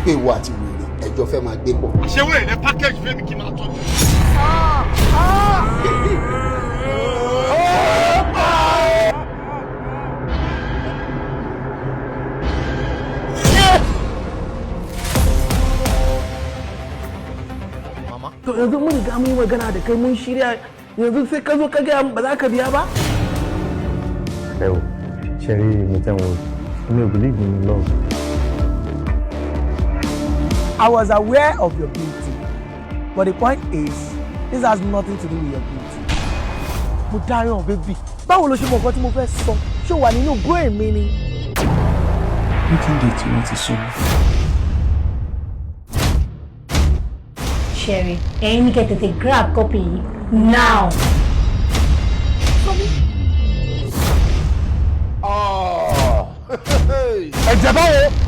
Wípé ìwọ àti wèrè ẹjọ́ fẹ́ máa gbé pọ̀. Ṣé wèrè ní package fẹ́mi kí n máa tọ́jú? To, yanzu mun riga mun yi magana da kai, mun shirya, yanzu sai ka zo ka gaya ba za ka biya ba. Ẹ wò, ṣe rí mi tẹ́wọ̀n, mi ò believe in love. I was aware of your beauty, but the point is, this has nothing to do with your beauty. Mo dáràn, baby. Báwo ló ṣe mọ nǹkan tí mo fẹ́ sọ? Ṣé o wà nínú brain mi ni? Wedding date wọn ti sọ. Sherry, ẹ̀yin ní kẹ́ tètè grab copy yìí now. Ẹ̀jẹ̀ báwo?